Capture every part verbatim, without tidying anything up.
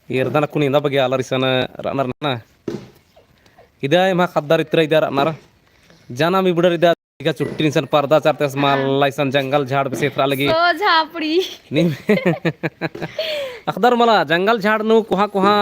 एरदन अक्कुन एन्दा बग्गे आलर इसन रअनर ना। इदा एम्हा ख़द्दर इतरा इदा रअनर। जाना मी बुड़र इदा दिघा चुट्टी इसन परदा चरते अस मला इसन जंगल झाड़ बेसे एथरा लगी। सो झापड़ी। नीम अख़दर मला जंगल झाड़ नू कोहाँ कोहाँ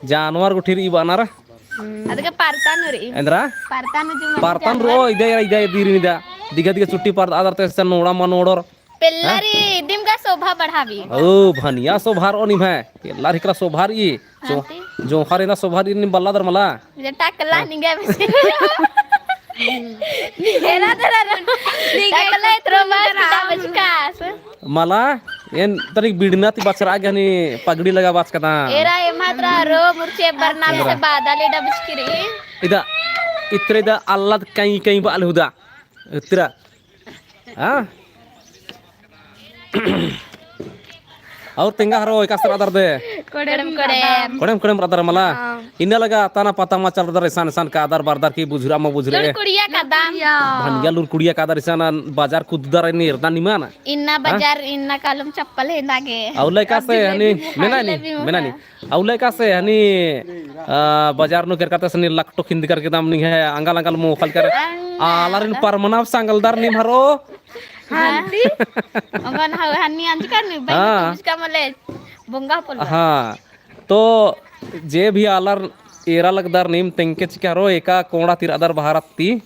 जानवर गुट्ठी रई बअनर। अदगे परता नू रई। एन्दरा? परता नू जो परता नू रओ, इदा, इदा, इदा, दिघा, दिघा चुट्टी परदा आदर ते इसन नोड़ा मनोड़र। पेल्ला हाँ? री दिम का शोभा बढ़ाबी। ओ, भनिया शोभा रओ निम्है। पेल्ला री एकला शोभा रई। जो, हाँ, ती। जो हर एन्दा शोभा रई निम बल्ला दर मला। जे टकला हाँ। निंगे बेसे। निंगे एरा दरा रन। निंगे टकला एतरो मार किता बचकास। मला, एन तनिक बिड़ना ती बछरआ गे हनी पगड़ी लगा बाचका ता। एरा एम्हा तरा रो मुर्चे बरना अच्छा। से बादल एडा बचकी रई। इदा, इतरा इदा अल्लाद कई कई बाल हुदा। इतरा। हाँ? और तेंगा हरो एकासे रअदर दे? कोड़ेम, कोड़ेम। कोड़ेम, कोड़ेम रअदर मला? हाँ। इन्ना लगा तना पता मा चलदर एसन, एसन कादर बरदर की बुझुरा मा बुझुरे। लुरकुड़िया कादम। भनिया लुरकुड़िया कादर एसन बाजार कुद्दर एन्ने एरदन निमन। इन्ना हाँ? बाजार, इन्ना कालम चप्पल हेंदा गे। अउला एकासे हनी, मेना नी, मेना नी। अउला एकासे हनी, आ, बाजार नू केरका ता सनी लकटो खिंदकर के दाम निंग्है, अंगल अंगल मोखल कर। अंगल। आलारिन परमना संगलदर नीम हरो। हाँ। अंगन हव-, हनी अंजकर नी, बहिनी हाँ। तुझका मले बोंगा पोल्ला। हाँ। तो जे भी आलर एरा लगदर नीम तेंगके चिके हरो, एका कोंड़ा ती रअदर भारत ती।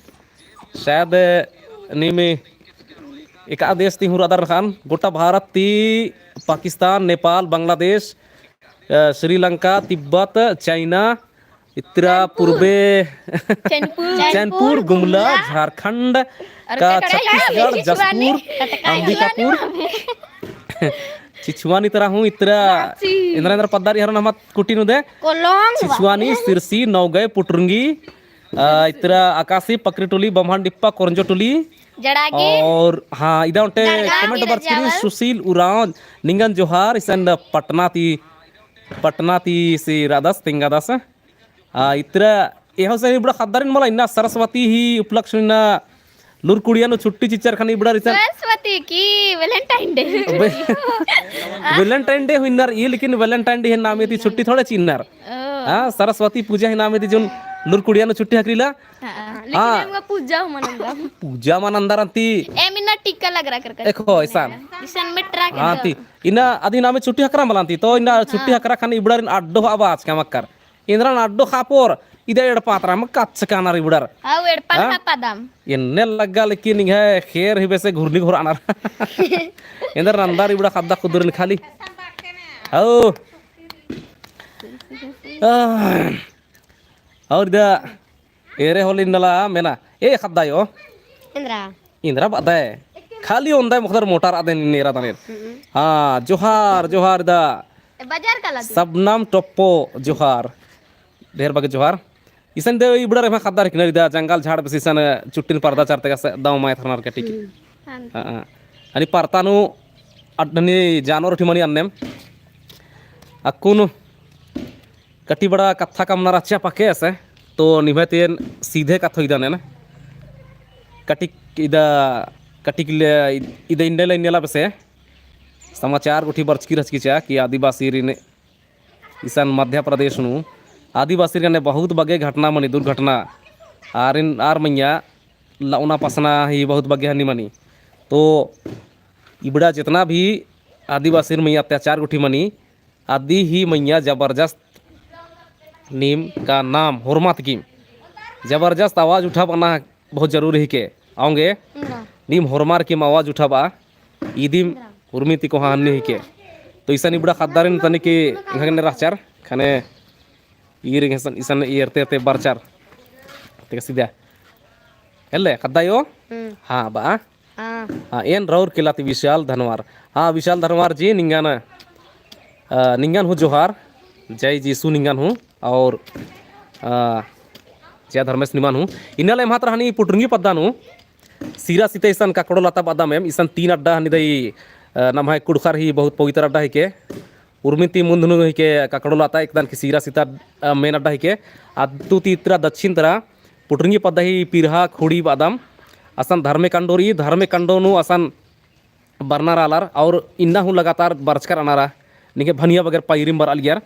शायद नीम एका देश ती हूँ रअदर ख़ने, गोटा भारत ती पाकिस्तान, नेपाल, बांग्लादेश, अ, श्रीलंका, तिब्बत, चाइना, इतरा पूर्बे चैनपुर। चैनपुर, गुमला, झारखंड का, छत्तीसगढ़, जशपुर, अंबिकापुर, छिछुआनी तरा हूँ, इतरा एन्दरा एन्दरा पद्दा रई हरो नम्है कुटी नू दे। कोलोंग। छिछुआनी, सिरसी, नौगय, पुटरुंगी, अ, इतरा आकासी, पकरीटोली, बम्हनडिप्पा, कोरंजोटोली। जड़ागी। और हाँ, इदा ओन्टे comment बरचकी रई, सुशील उराँव, निंगन जोहार, इसन पटना ती, पटना ती से रअदस, तेंगादस। आ, इतरा, एहो से इबड़ा ख़द्दारिन मला इन्ना सरस्वती ही उपलक्ष्य इन्ना लूरकुड़िया नू छुट्टी चिच्चर ख़ने इबड़ा रिसन। सरस्वती की Valentine Day। Valentine Day हूँ इन्नर ई, लेकिन Valentine Day ही नामे ती छुट्टी थोड़े चिन्नर। ओ। हाँ, सरस्वती पूजा ही नामे ती जोन लूरकुड़िया नू छुट्टी ख़क्खरीला। हाँ। लेकिन हाँ। हमका पूजा हूँ मनंदर। पूजा मनंदर अन्ती। एम इन्ना टीका लगरा कर कर। देखो, इसन। इसन मेटरा के हाँ, दो। ती। इन्ना अदी नामे छुट्टी ख़क्खरा मला अन्ती। तो इन्ना छुट्टी हाँ। ख़क्खरा ख़ने इबड़ारिन अड्डो हबा आचका मक्कर। एन्दरन अड्डो ख़ापोर, इदा एड़पा तरा मक्का अच्छा कानर इबड़र। हाँ, एड़पा हाँ? ख़ापा दम। एन्ने लग्गा लेकिन निंग्है ख़ेर ही बेसे घुरनी घोर आनर। एन्दर नंदर इबड़ा ख़द्दा ख़ुदुरिन खाली। हाँ। आह। और इदा एरे होले नला मेना, ए ख़द्दायो। एन्दरा। एन्दरा बअदय। खाली ओन्दय मोख़दर मोटर आदे नेरा तनेर। हम्म। हाँ, जोहार, जोहार दा। ए, बाजार काला दी। सबनम टोप्पो जोहार। ढेर बग्गे जोहार। इसन दे इबड़र एम्हा ख़द्दर हिकनर इदा जंगल झाड़ बेसे इसन छुट्टिन परदा चरते का दव माय थरनर कटिक। हम्म। हाँ, हाँ। हनी परता नू अड्डनी जानवर उठी मनी अन्नेम। अक्कुन कटी बड़ा कत्था कमना रहचा पक्के असे, तो निम्है तेन सीधे कत्थो इदा नेन। कटिक इदा, कटिक ले, इदा इंडेला इंडेला बेसे समाचार गुट्ठी बरचकी रहचकी चा कि आदिवासीरिन इसन मध्य प्रदेश नू आदिवासीर गने बहुत बग्गे घटना मनी, दुर्घटना, आरिन, आर मइय्याँ लउना पसना ही बहुत बग्गे हनी मनी। तो इबड़ा जेतना भी आदिवासीर मइय्याँ अत्याचार गुट्ठी मनी, अदी ही मइय्याँ जबरदस्त नीम का नाम होरमा तिकिम जबरदस्त आवाज उठाबअना बहुत जरूरी हिके। औंगे इन्द्रा। नीम होरमार किम आवाज उठाबआ, इदिम इन्द्रा। उर्मी ती कोहा हन्नी हिके। तो इसन इबड़ा ख़द्दारिन तनिक एंग्है गने रहचर, ख़ने ईर इसन, इसन एरते एरते बरचर। तेका सीधा। हेले, ख़द्दायो? हम्म। हाँ, बआ। हाँ। हाँ, एन राउरकेला ती विशाल धनवार। हाँ, विशाल धनवार जी, निंगन, अ, निंगन हूँ जोहार, जय जीसू निंगन हूँ, और, अ, जय धर्मेस निमन हूँ। इन्ना ले एम्हा तरा हनी पुटरुंगी पद्दा नू, सीरा सीता इसन ककड़ो लता बअदम एम, इसन तीन अड्डा हनी दई, अ, नम्है कुँड़ुख़र ही बहुत पवित्र अड्डा हिके। उर्मी ती मुन्ध नू हिके ककड़ो लता एकदन की सीरा सीता, अ, main अड्डा हिके। अत्तु ती इतरा दक्षिण तरा पुटरुंगी पद्दा ही पिरहा खुड़ी बअदम। असन धर्मे कंडो रई, धर्मे कंडो नू असन बरनर आलर और इन्ना हूँ लगातार बरचकर अनर, निंग्है भनिया बगर पइरिम बरआ लगियर।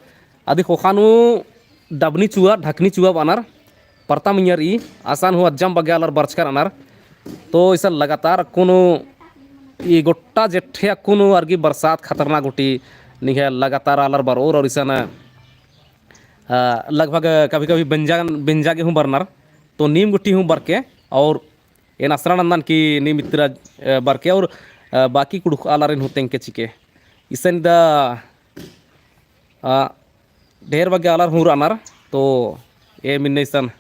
अदी ख़ोख़ा नू डबनी चुआ, ढकनी चुआ बअनर, परता मइय्याँ रई, असन हूँ अज्जम बग्गे आलर बरचकर अनर। तो इसन लगातार अक्कुन ई गोट्टा जेठे अक्कुन अरगी बरसात खतरनाक गूटी निंग्है लगातार आलर बरओर और इसन, अ, लगभग कभी-कभी बेंजा, बेंजा गे हूँ बरनर। तो नीम गूटी हूँ बरके और एन असरा नन्दन कि नीम इतरा, अ, बरके और, अ, बाकी कुँड़ुख़ आलारिन हूँ तेंगके चिके। इसन दा, अ, ढेर बग्गे आलर हूँ रअनर, तो एम इन्ने इसन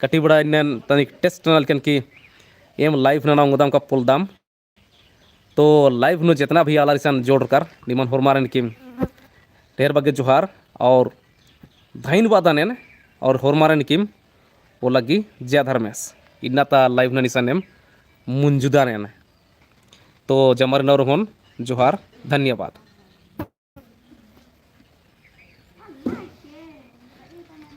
कटिबड़ा इन्ने तनिक test नना लगकन कि एम live नना ओंगदम का पोल्लदम। तो live नू जेतना भी आलर इसन जोड़रकर, निमन होरमारिन किम ढेर बग्गे जोहार और धइनबाद ननोन और होरमारिन किम ओ लग्गी जय धर्मेस। इन्ना ता live नन इसन एम मुंजुदा ननोन। तो जम्मारिन और होन जोहार, धन्यवाद।